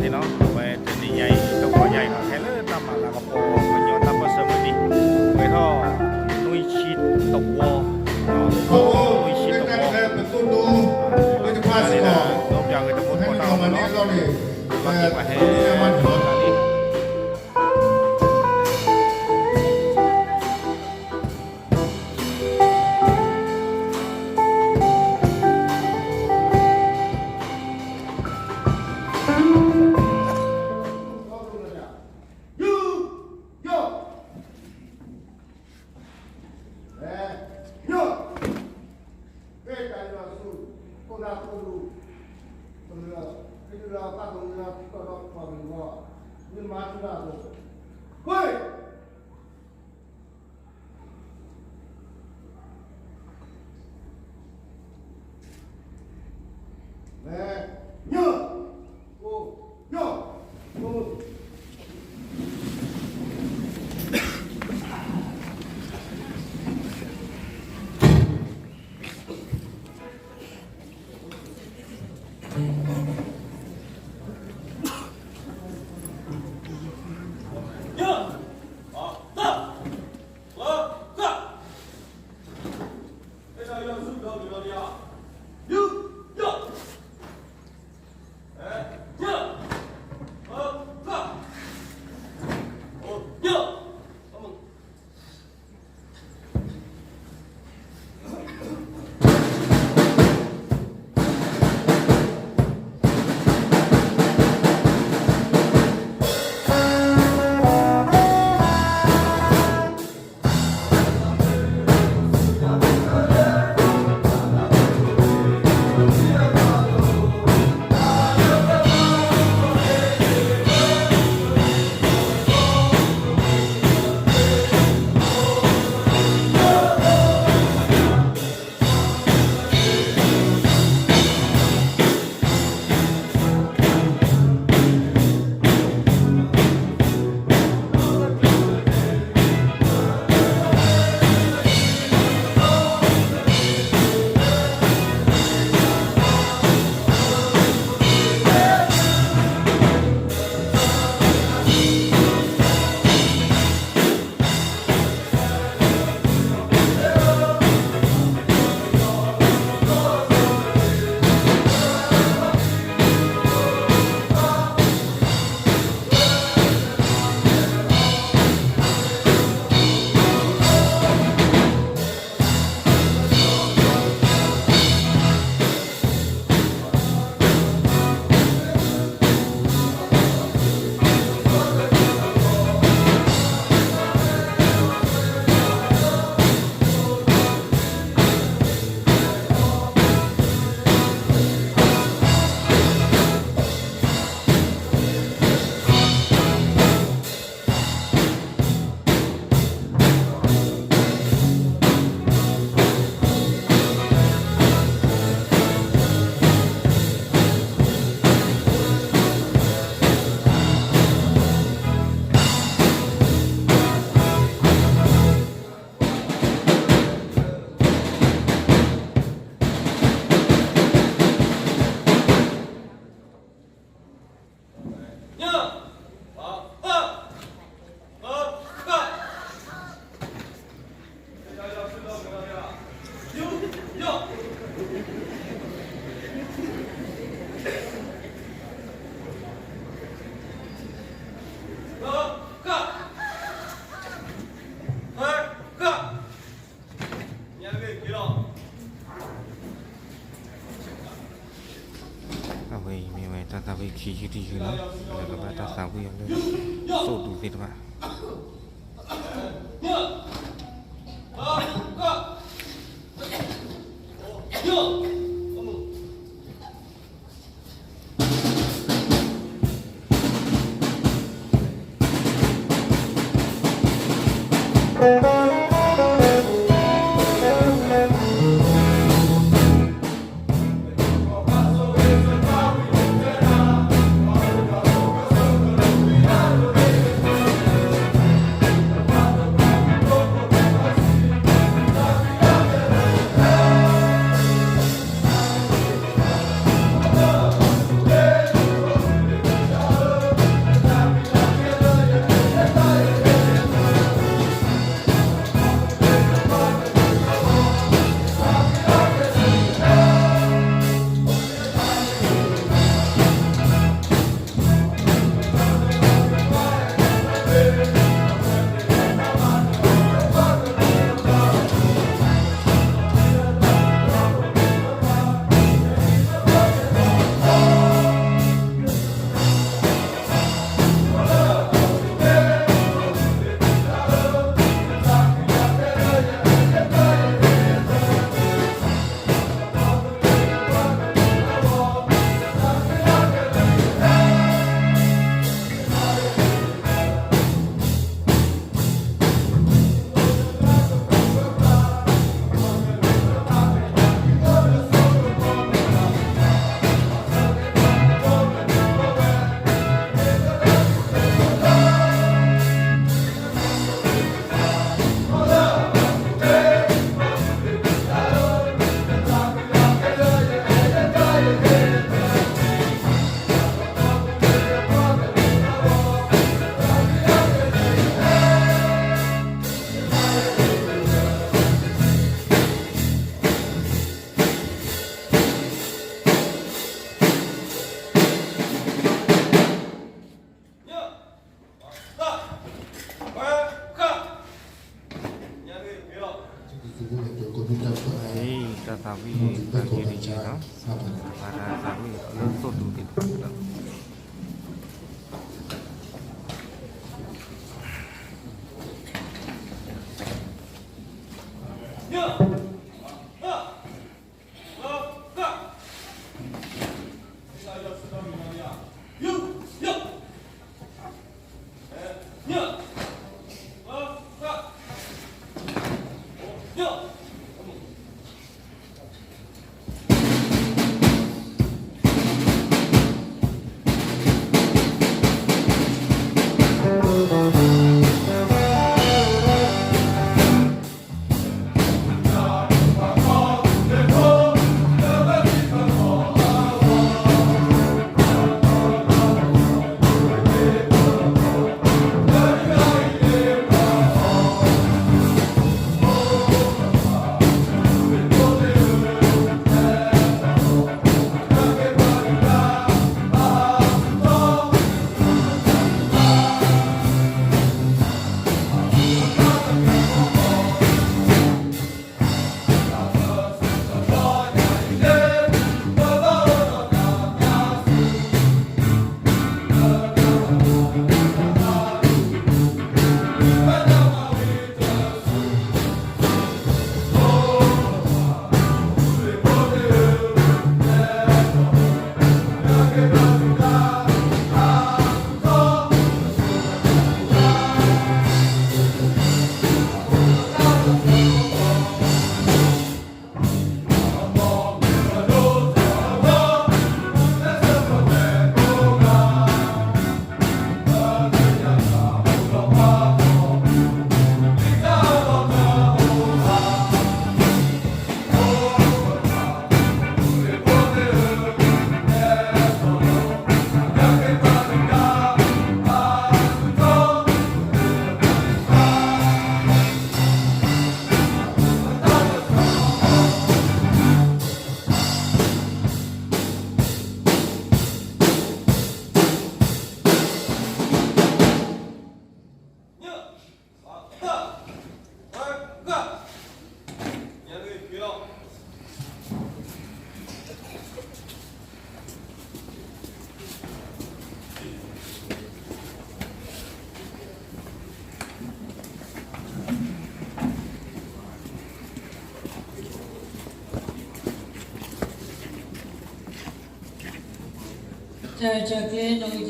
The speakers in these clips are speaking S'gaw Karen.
သ့ၣ်နီၤ အဝဲတနံၤညါအံၤ တဂီၤညါအံၤနီၤ ဟဲလၢတၢ်မၤလၤကပီၤ ကညီတၢ်ပၢၢ်ဆၢမုၢ်နံၤ ဝဲထီၣ် နွံဆံတဝီ နွံဆံတဝီ ဒီးပျၢ်ဂ့ၤတဘိထီၣ်တၢ်အီၤနီၤ လီၤတံၢ်ပှၤဟဲ လီၤတံၢ်ပှၤဟဲ အဝဲအံၤမ့ၢ်ဝဲတၢ်သးဝံၣ်ခံယုၢ်တယုၢ်လီၤ. လၢကဘၣ်တၢ်သးဝံၣ်အီၤလၢ သိၣ်ဒူသ့ၣ်တဖၣ် အဝဲ တၢ်န့ၣ်န့ၣ်နီၤ, ဘၣ်တၢ်သးဝံၣ်လၢသိၣ်တူၢ်သ့ၣ်တဖၣ်ဒီး ကဲ တၢ်ရဲၣ်တၢ်ကျဲၤဝံၤလံ နဖိ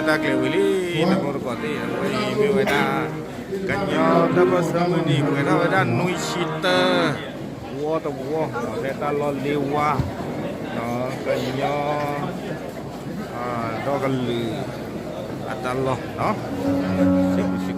တကိးသ့ၣ်, အဝဲအံၤမ့ၢ်ဝဲဒၣ် ကညီတၢ်ပၢၢ်ဆၢမုၢ်နံၤ ပှဲၤထီၣ်ဝဲဒၣ်နွံဆံတၢ ဝီတဝီ ဖဲတၢ်လီၢ်လ့ဝါ ကညီ ဒီကလုာ်အတၢ်လီၢ် စ့ၢ်ကီး